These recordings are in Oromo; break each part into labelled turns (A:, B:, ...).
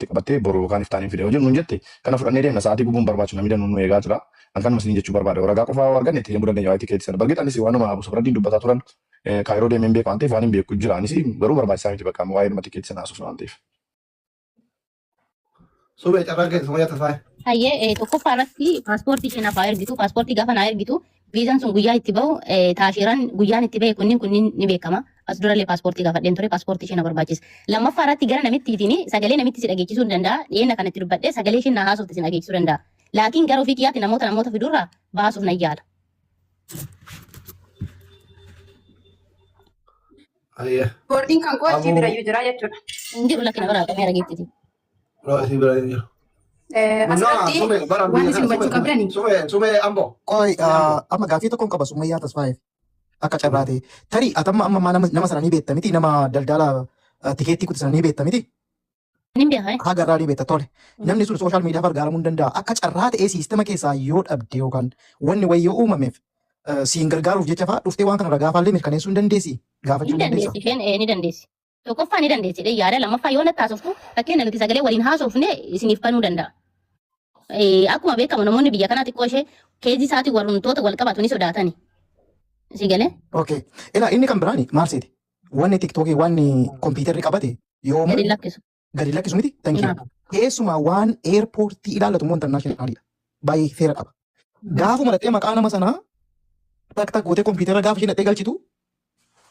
A: Qabattee boru yookaan iftaan hin fide yoo jennu jette, kana fudhannee deemna. Sa'aatii gubuun barbaachisu, namni danuun nu eegaa jira. An kanuma isiniin jechuu barbaada. Ragaa qofaa yoo arganne itti deemuu dandeenya waa'ee tikeetii sana. Bargit anis waanuma Abu Safraddiin dubbataa turan Kaayiroo deemeen beeka waan ta'eef waan hin beeku jira. Anis garuu barbaachisaa miti, bakka waa'ee dhuma tikeetii sana haasofna waan ta'eef.
B: Sumee, carraan keessa Sumayyaa Tasfaayee.
C: Hayyee, tokkoffaa irratti paaspoortii ishee naaf haa ergitu. Paaspoortii gaafa naa ergitu, viizaan sun guyyaa itti bahu, taashiiraan guyyaan itti bahe kunniin kunniin ni beekama. As durallee paaspoortii gaafadheen ture, paaspoortii ishee na barbaachisa. Lammaffaa irratti gara namittiitiin sagalee namitti si dhageechisuu ni danda'a. Dhiyeenya kanatti dubbadhee sagalee isheen naa haasofte si dhageechisuu danda'a. Laakiin gara ofii kiyyaatti namoota fidurraa baasuuf nan yaala.
B: Ayyee.
D: Boordiin kan koo achii
B: Abuu
D: birayyuu jira jechuudha.
C: Hin jiru, lakkina bara qabee dhageettiti.
B: Roo isii bira hin jiru. No,
D: Asirratti
B: Sumee bara
D: waan
B: biyya
D: isin
B: kana
D: hubachuu
B: Sumee
D: qabdani.
B: Sumee Sumee Amboo.
E: Qoy,
B: Sumee Amboo.
E: amma gaaffii tokkoon qaba Summayyaa Tasfaayee akka carraa ta'e. Tarii atamma amma nama sana ni beekta miti, nama daldala tikeettii kutu sana ni beekta miti?
C: Nin beeka.
E: Haga irraa ni beekta, tole. Namni sun social media gargaaramuu ni danda'a. Akka carraa ta'ee siistema keessaa yoo dhabde yookaan wanni wayii yoo uumameef, siin gargaaruuf jecha fa'aa dhuftee waan kana ragaa fa'aallee mirkaneessuu hin dandeessi? Gaafachuu
C: Ni
E: hin dandeessa?
C: dandeessi isheen, ni dandeessi. Tokkoffaa ni dandeessi jedhee yaada, lammaffaa yoo natti haasoftu, fakkeenya nuti sagalee waliin haasofne isiniif banuu danda'a. Akkuma beekamu namoonni biyya kanaa xiqqoo ishee keezii isaatiin warrumtoota wal qabatu ni sodaatani. Si galee?
E: Okay. Ilaa, inni kan biraani maal seeti? Wanni tiktookii, wanni kompiitarri qabate yoomuu
C: Gadi lakkisu.
E: Gadi lakkisu miti? Thank you. Keessumaa waan airportii ilaallatu immoo internationalidha. Baay'ee seera qaba. Gaafuma dhaqxee maqaa nama sanaa tak tak gootee kompiitara gaafa isheen dhaqxee galchitu,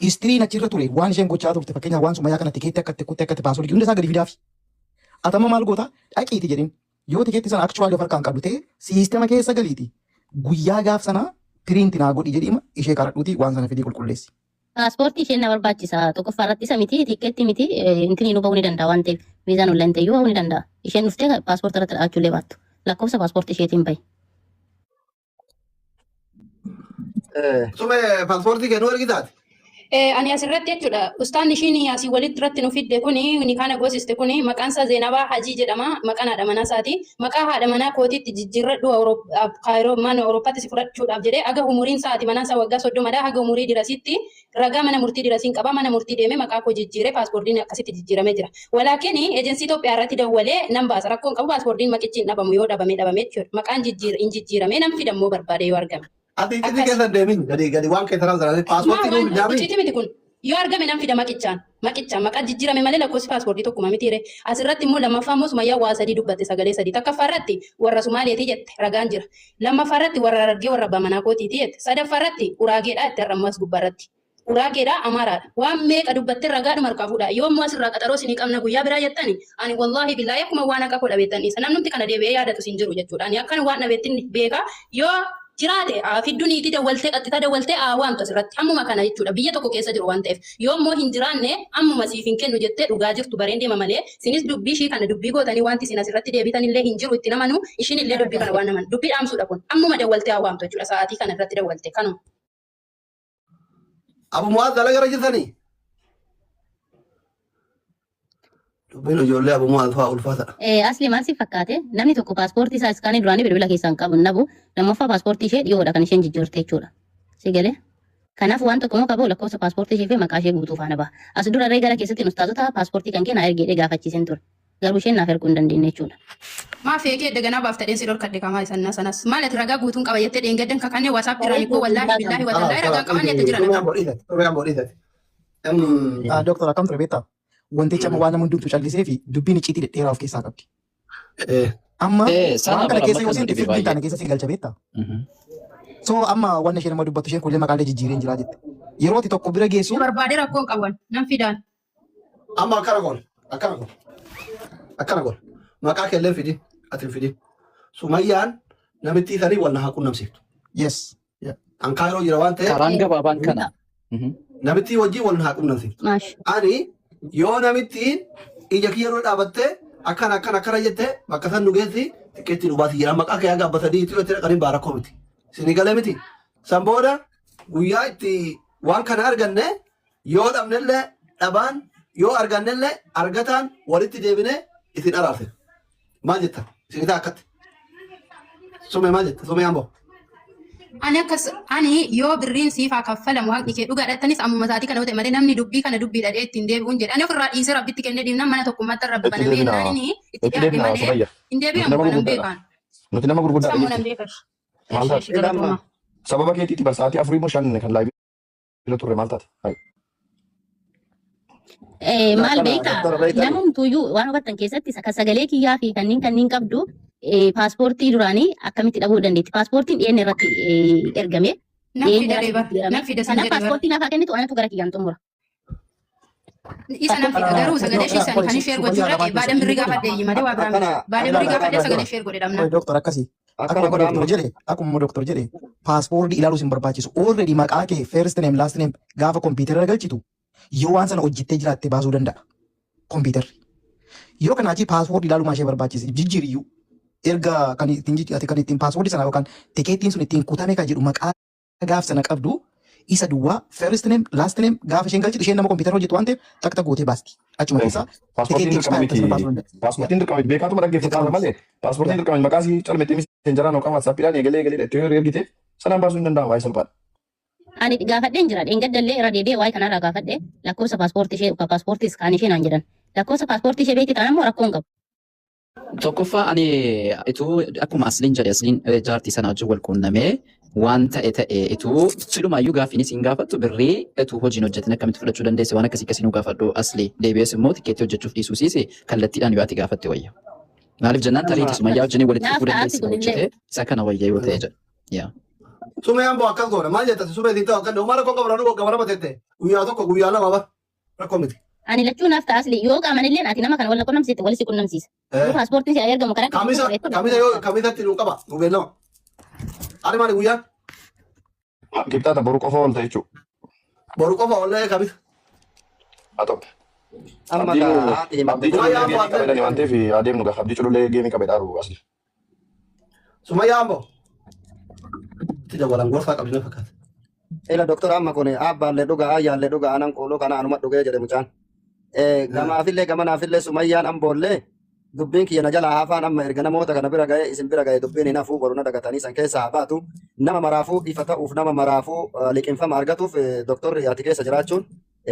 E: istiriin achirra ture, waan isheen gochaa turte, fakkeenyaaf waan Sumayyaa kana tikeetti akka itti kutte, akka itti paaswordii hunda isaa gadi fidaafi. Atama maal goota, dhaqiiti jedhin, yoo tikeetti sana actually of harkaan qabdu ta'e, siistema keessa galiiti guyyaa gaaf sanaa print naa godhi jedhiima ishee karadhuuti waan sana fidii qulqulleessi.
C: Paaspoortii isheen na barbaachisa. Tokkoffaa irratti isa miti, tikkeetti miti, intini nu bahuu ni danda'a waan ta'eef, viizaan online ta'e iyyuu bahuu ni danda'a. Isheen dhuftee paaspoortii irratti dha'achuu illee baattu. Lakkoofsa paaspoortii isheetiin bahi.
B: Sumee, paaspoortii kennuu ergitaati.
D: Ani asirratti jechuudha. Ustaan ishiin asii walitti irratti nu fidde kuni, ni kana goosiste kuni, maqaan isaa Zeenabaa Hajii jedhama. Maqaan haadha manaa isaati. Maqaa haadha manaa kootiitti jijjiirradhu, Kaayiroo mana Awurooppaatti si fudhachuudhaaf jedhee, aga umuriin isaa haati manaa isaa waggaa 30dha. Haga umurii dirasitti ragaa mana murtii dirasiin qaba. Mana murtii deemee maqaa koo jijjiiree paaspoortiin akkasitti jijjiiramee jira. Walaakin ejensii Itoophiyaa irratti dawwalee nan baasa. Rakkoon qabu, paaspoortiin maqichi hin dhabamu, yoo dhabame dhabame jechuudha. Maqaan hin jijjiiramee nan fidammoo barbaade yoo argame.
B: Ati iccitii
D: Akkas.
B: keessa hin deemin, gadi gadi waan keessa raawwatan
D: Maa
B: paaspoortii
D: waan
B: nuuf daami.
D: icciitii miti kun. Yoo argame nan fida maqichaan. Maqichaan maqaa jijjiirame malee lakkoofsi paaspoortii tokkuma mitiire. Asirratti immoo lammaffaa immoo Sumayyaa waa sadii dubbatte, sagalee sadii. Takkaffaa irratti warra Sumaaleetii jette, ragaan jira. Lammaffaa irratti warra Harargee, warra abbaa manaa kootiitii jette. Sadaffaa irratti Uraageedha jette, har'a immoo as gubbaa irratti. Uraageedha, Amaaraadha. Waan meeqa dubbatte, ragaadhuma harkaa fuudha. Yoo immoo asirraa qaxaroo isinii qabna guyyaa biraa jettani, ani wallaahi billaahi akkuma waan haqa koo dhabeettan dhiisa. Namnumti kana deebi'ee yaadatu isin jiru jechuudha. Ani akkan waan dhabeettin beeka. Yoo jiraate fiddu, niitii dawwaltee qaxxitaa dawwaltee waamtu asirratti. Ammuma kana jechuudha. Biyya tokko keessa jiru waan ta'eef. Yoo immoo hin jiraanne, ammuma siif hin kennu jettee dhugaa jirtu bareen deema malee, sinis dubbii ishii kana dubbii gootanii wanti isin asirratti deebitan illee hin jiru, itti namanu, ishiin illee dubbii kana waan naman. Dubbii dhaamsuudha kun. Ammuma dawwaltee haa waamtu jechuudha. Sa'aatii kana irratti dawwaltee kanuma.
B: Abu Mu'aaz dalaga irra jirtanii? Dubbiin ijoollee Abu Mu'aaz fa'aa ulfaataadha.
C: Asli maal si fakkaate, namni tokko paaspoortii isaa iskaanii duraanii bilbila keessaa hin qabu, hin dhabu. Lammaffaa paaspoortii ishee dhiyoodha kan isheen jijjiirte jechuudha. Si galee? Kanaaf waan tokko immoo qabu, lakkoofsa paaspoortii ishee fi maqaa ishee guutuu faana baha. As dura irree gara keessatti ustaazota paaspoortii kan kee naa ergeedhee gaafachiiseen ture. Garuu isheen naaf erguu hin dandeenye jechuudha.
D: Maa feekee edda ganaa baafta dheen si dhorkadhe kamaa isannaa sanas. Maal ati ragaa guutuun qaba jettee dheengaddan kakannee WhatsApp irraan ikkoo wallaahi billaahi watallaahi ragaan qaban jette jira
B: Sumee
D: nagaa.
B: amboo dhiisate. Sumee amboo dhiisate.
E: Doktor, akkam ture beektaa? Wantichi amma waan nama hundumtu callisee fi dubbiin icciitii dhedheeraa of keessaa qabdi. Amma
F: Sana
E: waan kana
F: bara
E: keessa
F: amma
E: yoo
F: kan nu
E: seente
F: dhibe
E: firdiin
F: baay'ee.
E: taane keessa si galcha beektaa? So amma wanni isheen amma dubbattu, isheen kunillee maqaalee jijjiireen jira jette. Yeroo ati tokko bira geessu
D: Barbaade rakkoon qaban nan fidaan.
B: Amma akkana goon. Akkana goon. Akkana goon. Maqaa keellee fidin. Ati hin fidin. Sumayyaan namittii sanii wal na haa qunnamsiiftu.
E: Yes. Yeah.
B: An Kaayiroo jira waan ta'eef
F: Karaan gabaabaan kana.
B: Namittii wajjin wal na haa qunnamsiiftu.
C: Maash.
B: Ani yoo namittiin ija kiyya irra dhaabattee akkana akkana akkana jette, bakka san nu geessi, xiqqeetti nu baasi jedha. Maqaa kee hanga abba sadii itti irratti dhaqanii baara koo miti. Isinii galee miti. San booda guyyaa itti waan kana arganne, yoo dhabnellee dhabaan, yoo argannellee argataan, walitti deebinee isin araarsina. Maal jetta? Isin isaa akkatti. Sumee, maal jetta? Sumee amboo.
D: Ani akkas ani yoo birriin siif haa kaffalamu haqni kee dhugaa dhattanis ammuma isaatii kana yoo ta'e malee namni dubbii kana dubbii dhadhee ittiin deebi'uun jedhe. Ani ofirraa dhiisee rabbitti kennee dhiibnaan mana tokkummaatti rabbi
A: Itti
D: banamee
A: deebina.
D: jennaan inni itti
A: Itti
D: dhiyaate
A: deebina
D: malee
A: Sumayya.
D: hin
A: Nuti
D: deebi'amu
A: nama
D: kanan
A: gurguddaadha.
D: beekaan.
A: Nuti nama gurguddaadha
D: Sammuu nan
A: jechuudha.
D: beekan.
A: Maal
D: Eshi
A: taate?
D: eshi galatoomaa.
A: Sababa keetiiti bar sa'aatii afurii moo shan kan live irra turre maal taate? Hai.
C: Maal
F: Akkana
C: beektaa
F: doktora beektani.
C: namumtuyyuu waan hubattan keessatti kan sagalee kiyyaa fi kanneen kanneen qabdu paaspoortii duraanii akkamitti dhabuu dandeetti? Paaspoortiin dhiyeenya irratti ergame
D: Nan
C: dhiyeenya
D: fida
C: irratti
D: reebar.
C: jijjiirame.
D: Nan fida san
C: Kanaaf
D: jedhe bar.
C: paaspoortii naaf haa kennitu anatu gara kiyyaan xumura.
D: Isa nan fida garuu sagalee ishii san kan ishee gochuu dhaqe baadhan birrii gaafadhe iyyi malee waa biraa miti.
F: Akkana
D: Baadhan birrii
F: akkana
D: gaafadhe
F: godha.
D: sagalee ishee godhe dhabnaan.
E: Qoy doktor akkasii.
F: Akkana
E: Akkuma
F: godha
E: doktor
F: amma.
E: jedhe akkuma doktor jedhe paaspoortii ilaaluus hin barbaachisu. Already maqaa kee first name last name gaafa kompiitara galchitu yoo waan sana hojjettee jiraatte baasuu danda'a kompiitarri. Yoo kanaa achi paaspoortii ilaalumaa ishee barbaachise jijjiiriyyuu erga kan ittiin jijjiirate kan ittiin paaspoortii sana yookaan tikeettiin sun ittiin kutame kan jedhu maqaa gaaf sana qabdu isa duwwaa first name last name gaafa isheen galchitu isheen nama kompiitara hojjetu waan ta'eef takka takka gootee baasti. Achuma
A: Thank you.
E: keessaa
A: Paaspoortiin
E: tikeettii
A: dirqama
E: expired
A: miti.
E: sana baasuu danda'a.
A: Paaspoortiin dirqama miti. Beekaatuma dhaggeeffataa
E: Dirqama
A: malee
E: miti.
A: paaspoortiin dirqama miti. Maqaa isii calmettee miseenjaraan yookaan waatsaappiidhaan eegalee eegalee itti yoo ergite sanaan baasuu hin danda'amu. Waa'ee salphaadha.
C: Ani gaafadheen jira. Dheengaddallee irra deebi'ee waa'ee kanarraa gaafadhe lakkoofsa paaspoortii ishee paaspoortiis kaan ishee naan jedhan. Lakkoofsa paaspoortii ishee beekti taanaan immoo rakkoo hin qabu.
G: Tokkoffaa ani ituu akkuma Asliin jedhe Asliin jaartii sana wajjin wal quunnamee waan ta'e ta'e ituu silumayyuu gaaffiinis hin gaafattu birrii ituu hojiin hojjetin akkamitti fudhachuu dandeesse waan akkasii akkasii nu gaafadhu Aslii deebi'ees immoo tikkeettii hojjechuuf dhiisuu siisi kallattiidhaan yoo ati gaafatte wayya. Maaliif jennaan tariitii Sumayyaa wajjin walitti
C: Naaf
G: dhufuu
C: ta'aati
G: dandeessi
C: kunillee.
G: hojjete isa kana wayya yoo ta'e jedha. Yaa.
B: Sumee amboo akkas goona maal jetta sumee siin ta'u akka uumaa rakkoo qabra nu gabara batette guyyaa tokko guyyaa lama bar rakkoo miti.
C: Ani lachuu naaf ta'a asli yoo qaamanillee ati nama kana wal qunnamsiiste wal si qunnamsiisa. Yoo paaspoortiin si ergamu karaa
B: Kamisa kamisa yoo kamisatti nu qaba nu beellama. Ani maali guyyaan
A: Kibxaata boru qofa oolta jechuudha.
B: boru qofa oollee kamisa.
A: Haa ta'u.
F: Amma
A: Abdiin
F: gaa haati himatte
A: abdii culullee
B: Sumayyaa amboo
A: geemii qabedhani waan ta'eef adeemnu gaaf abdii culullee geemii qabedha dhaaru asli.
B: Sumayyaa amboo. Itti dabalan gorsaa qabdi na fakkaata.
F: Ila doktora amma kun abbaallee dhugaa ayyaallee dhugaa anan qooloo kana anuma dhugee jedhe mucaan. Gamaafillee gamanaafillee Sumayyaan amboollee dubbiin kiyya na jalaa hafaan amma erga namoota kana bira ga'ee isin bira ga'ee dubbiin hin hafuu boru na dagatanii san keessa haa baatu. Nama maraafuu ifa ta'uuf nama maraafuu liqinfama argatuuf doktorri ati keessa jiraachuun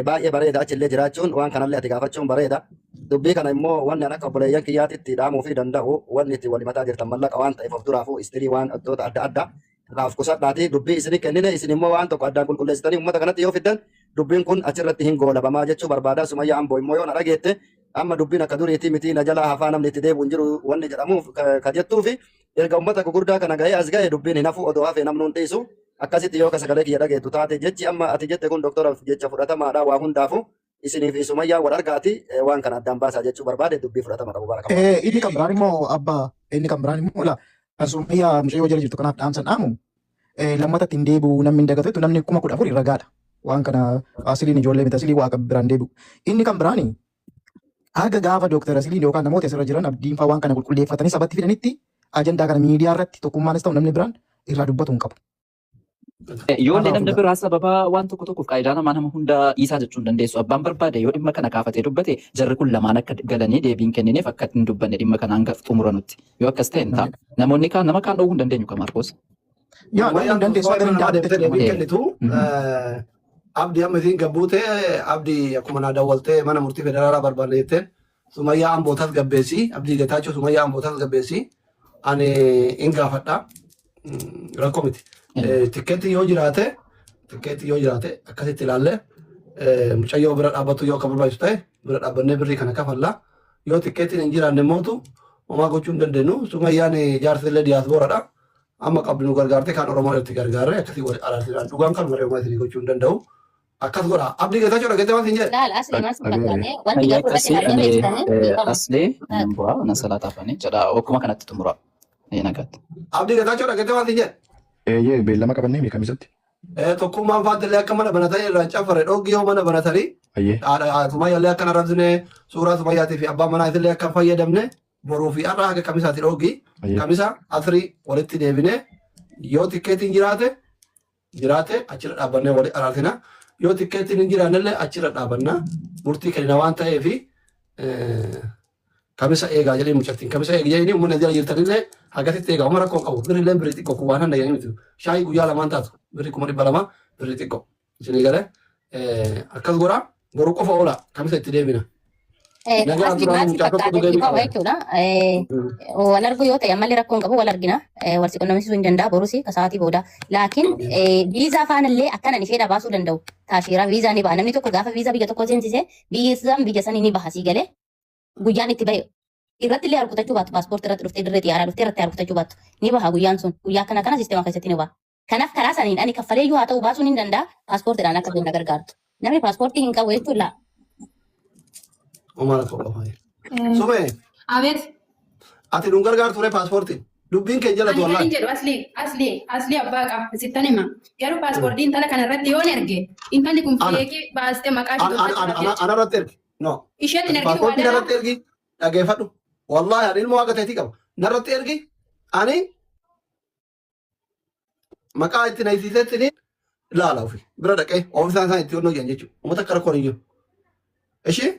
F: baay'ee bareeda achillee jiraachuun waan kanallee ati gaafachuun bareeda. Dubbii kana immoo wanni an akka obboleeyyan kiyyaatitti dhaamuu fi danda'u wanni itti wal himataa jirtan mallaqa waan ta'eef of duraafuu istirii waan wantoota adda addaa irraa of qusadhaati dubbii isinii kennine isin immoo waan tokko addaan qulqulleessitanii uummata kanatti yoo fiddan dubbiin kun achirratti hin goolabamaa jechuu barbaada. Sumayyaa amboo immoo yoo na dhageette amma dubbiin akka duriitii miti na jalaa hafaa namni itti deebi'u hin jiru wanni jedhamuuf ka jettuufi erga uummata gugurdaa kana ga'ee as ga'e dubbiin hin hafu odoo hafee namni hin dhiisu akkasitti yoo ka sagalee kiyya dhageettu taate jechi amma ati jette kun doktoraaf jecha fudhatamaadha waa hundaafu isinii fi Sumayyaa wal argaati waan kana addaan baasaa jechuu barbaade dubbii fudhatama qabu baara qaba.
E: Inni kan biraan immoo abbaa inni kan biraan immoo la kan Sumayyaa mucayyoo jala jirtu kanaaf dhaamsan dhaamu lammata ittiin deebi'u namni hin dagatu namni 14,000 ragaadha. Waan kana asiliin ijoollee miti asilii waaqa biraan deebi'u. Inni kan biraani haga gaafa dooktar Asiliin yookaan namoota asirra jiran abdiin fa'aa waan kana qulqulleeffatanii sabatti fidanitti ajandaa kana miidiyaa irratti tokkummaanis ta'u namni biraan irraa dubbatu hin qabu.
G: Yoo illee
E: Kanaaf
G: namni biraa sababa waan tokko tokkoof qaayidaa namaa nama hunda dhiisaa jechuu hin dandeessu. Abbaan barbaade yoo dhimma kana kaafatee dubbate jarri kun lamaan akka galanii deebiin kennineef akka hin dubbanne dhimma kana hanga xumuranutti. Yoo akkas ta'e hin ta'a. Namoonni kaan nama kaan dhoowwuu hin dandeenyu kan Maarkoos.
E: Yaa dhowwuu hin dandeessu
B: Sumayyaa
E: akka
B: nama
E: danda'amte
B: deemtee deebii
G: Eh.
B: kennitu abdii amma isiin gabbuute abdii akkuma naa dawwaltee mana murtii federaalaa barbaanne jetteen Sumayyaa ambootas gabbeessi abdii gataachuu Sumayyaa ambootas gabbeessi ani hin gaafadha rakkoo miti. Tikkeetti yoo jiraate tikkeetti yoo jiraate akkasitti ilaalle mucayyoo bira dhaabbatu yoo akka barbaachisu ta'e bira dhaabbannee birrii kana kafalla yoo tikkeettiin hin jiraanne mootu homaa gochuu hin dandeenyu Sumayyaan jaarsi illee diyaaspooradha. Amma qabdu nu gargaarte kan Oromoo irratti gargaarre akkasii wal araarsinaan dhugaan kan marii homaa isinii gochuu hin danda'u. Akkas godha. Abdii Geetaachoo dhageessee waan siin jedhe.
C: Laal asli maal si fakkaate wanti
G: Ayyaa
C: garuu irratti
G: akkasii
C: argame
G: ani
C: ibsitanii dhiifama.
G: aslee nan bu'aa nan salaataafanii jedha. Akkuma kanatti xumura. Nagaatti.
B: Abdii Geetaachoo dhageessee waan siin jedhe.
A: Eeyyee beellama qabannee beekamisatti.
B: Tokkummaan faattillee akka mana banatanii irraan cafare dhoggii yoo mana banatanii
A: Ayyee.
B: Sumayyaallee akka arrabsine suuraa Sumayyaatii fi abbaa manaa isillee akka hin fayyadamne boruu fi har'a haga kamisaati dhoggii
A: Ayyee.
B: kamisa asrii walitti deebine yoo tikkeetiin jiraate jiraate achirra dhaabbannee wali araarsina yoo tikkeetiin hin jiraannellee achirra dhaabanna murtii kennina waan ta'eefi Kamisa eegaa jedhee mucattiin kamisa eegi jedhanii uummanni jala jirtanillee hagasitti eegaa uma rakkoo qabu. Birri illee birri xiqqoo kun waan handa jedhanii miti. Shaayii guyyaa lamaan taatu birri 200,000 birri xiqqoo. Isinii galee akkas godhaa boru qofa oola kamisa itti deebina. Nagaan
C: Asli
B: turaa
C: maal si
B: mucaa tokkotu
C: fakkaate
B: deebii
C: dhiifama
B: qaba.
C: jechuudha. Wal argu yoo ta'e ammallee rakkoon qabu wal argina. Wal si qunnamsiisuu hin danda'a borus ka sa'aatii booda. Laakiin viizaa faanallee akkanan isheedha baasuu danda'u. Taashiraa viizaa ni baha. Namni tokko gaafa viizaa biyya tokko seensise biyyi isaan biyya sanii ni baha sii galee guyyaan itti bahe irratti illee harkutachuu baattu paaspoortii irratti dhuftee dirree xiyyaaraa dhuftee irratti harkutachuu baattu ni baha guyyaan sun guyyaa akkana kana sisteema keessatti ni baha. Kanaaf karaa saniin ani kaffalee iyyuu haa ta'u baasuun hin danda'a paaspoortiidhaan akka na gargaartu. Namni paaspoortii hin qabu jechuun laa.
B: Uma rakkoo qaba. Sumee
D: Abeet.
B: ati nun gargaartu ture paaspoortiin. Dubbiin kee jalatu
D: Ani kan
B: wallaahi.
D: hin jedhu asli asli asli abbaa qaba sittan hima. Garuu paaspoortii intala kana irratti yoon erge intalli kun
B: Ana
D: feekii baastee maqaa ishee
B: ana ana
D: tolfachuudhaaf
B: ana
D: jecha.
B: ana irratti ergi. No.
D: Isheetti hin
B: Ati
D: ergitu
B: paaspoortii
D: waadaadha.
B: narratti ergi dhageeffadhu. Wallaahi ani ilmoo akka ta'etii qaba. Narratti ergi ani maqaa itti na hiisisetti ilaala ofi bira dhaqee oofisaan isaan itti honnoo jiran jechuudha. Uummata akka rakkoon hin jiru. Ishee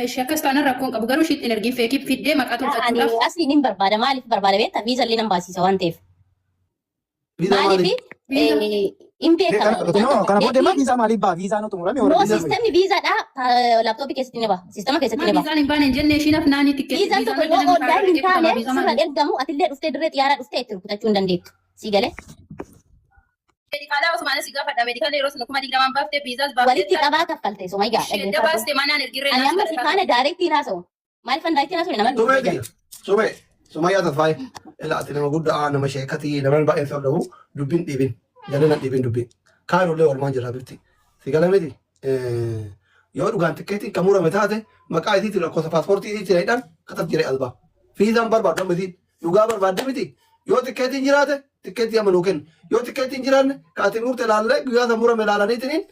D: Ishee akkas taanaan rakkoon qabu garuu isheetti hin ergin feekii fiddee maqaa
C: Ani
D: tolfachuudhaaf.
C: asli nin barbaada maaliif barbaada beektaa viizaa illee nan baasisa waan ta'eef.
B: viizaa
C: Maaliif
B: maali?
D: Viizaa.
C: hin beekama.
E: No, kana booddee maa viizaa maaliif ba'a? Viizaan utuu murame
C: No,
E: warra viizaa
C: sistemni viizaadha laaptooppii keessatti ni baha. Sistema keessatti
D: Maa
C: ni baha.
D: viizaan hin baane hin jenne ishiin afnaanii tikkeetti
C: Viizaan
D: viizaan
C: tokko yoo
D: hojjetame
C: online
D: kaarraa
C: hin
D: dhaqee kutama
C: taane
D: viizaa
C: sirra
D: maali?
C: ergamu atillee dhuftee dirree xiyyaaraa dhuftee itti rukutachuu hin dandeettu. Sii galee
D: Meedikaalaa osuma anas gaafadha. Meedikaala yeroo sana 20,000 baaftee viizaas
C: walitti
D: baaftee
C: qabaa kaffalte Sumayyaa
D: ishee
C: dhaggeeffadhu.
D: dabaaste manaan ergirree
C: Ani
D: naas
C: amma si
D: kadhataa
C: faana daayirektiin haasa'u. Maaliif an daayirektiin haasa'u nama
B: Sumee
C: dubbisee jira.
B: tiyya. Sumee. Sumayyaa Tasfaayee. Ila ati nama guddaa nama sheekatii nama baay'een si hordofu dubbiin dhiibin. Jalina dhiibin dubbiin. Kaayirollee oolmaan jira bifti. Si gala miti. Yoo dhugaan tikkeetiin kan murame taate maqaa isiitiin lakkoofsa paaspoortii isiitiin hidhan katas jiree albaa. Fiizaan barbaadu amma isiin dhugaa barbaadde miti. Yoo tikkeetiin jiraate tikkeetii amma nuu kennu. Yoo tikkeetiin jiraanne ka ati murte ilaallee guyyaa san murame ilaalaniitiin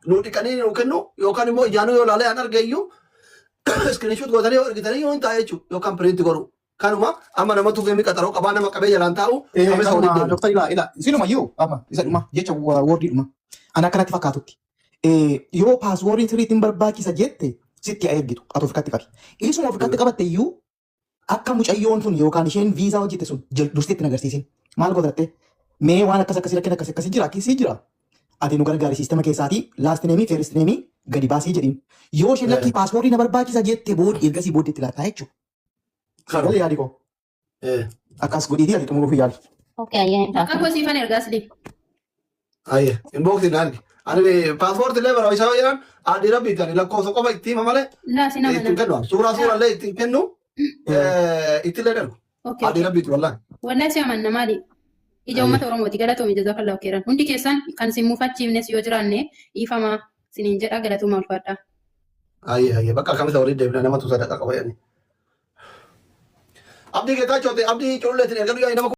B: nuu dhiqanii nuu kennu yookaan immoo ijaanuu yoo ilaalee an arge iyyuu screenshot gootanii yoo ergitanii yoo hin taa'e jechuudha yookaan print godhu. Kanuma amma namatu geemii qaxaroo qabaa nama qabee jalaan taa'u kamisa walitti
E: Kanuma
B: deemna.
E: doktar ilaa ilaa sinumayyuu amma isa dhuma jecha woordii dhuma ana akkanatti fakkaatutti yoo paaswoordiin sirriitti hin barbaachisa jette sitti haa ergitu ati ofirratti qabi. Isuma ofirratti qabatte iyyuu akka mucayyoon sun yookaan isheen viizaa hojjette sun dursitee itti agarsiisin. Maal gootatte mee waan akkas akkasii rakkina akkas akkasii jira akkasii jira. Ati nu gargaari siistama keessaatii last name first name gadi baasii jedhin. Yoo isheen lakkii paaswoordii na barbaachisa jette booda ergasii booddee itti laattaa jechuudha.
B: Kanuma.
E: Galee yaadi koo akkas godhiitii ati xumuruuf yaali.
C: Okay, ayyee
D: Maqaa
C: ta'a.
D: koo siifan ergaa asli.
B: Ayyee inboxii na argi. Ani paaspoortii illee barbaachisa yoo jedhan adii rabbi itti ani lakkoofsa qofa itti hima malee
D: Laa sin
B: ittiin
D: amana.
B: kennu. Suuraa suuraa illee ittiin kennu itti illee darbu.
D: Okay,
B: Adii
D: okay.
B: rabbiiti wallaahi.
D: Wallahi si amanna maali? Ija
B: Ayyee.
D: uummata Oromooti galatoomi jazakallahu khairan. Hundi keessan kan sin mufachiifnes yoo jiraanne dhiifama siniin jedha galatooma ulfaadha.
B: Ayyee ayyee bakka kamisa walitti deebina namatu sadaqa qaba jedhani. Abdii Geetaachoo abdii cululleetiin erga guyyaa nama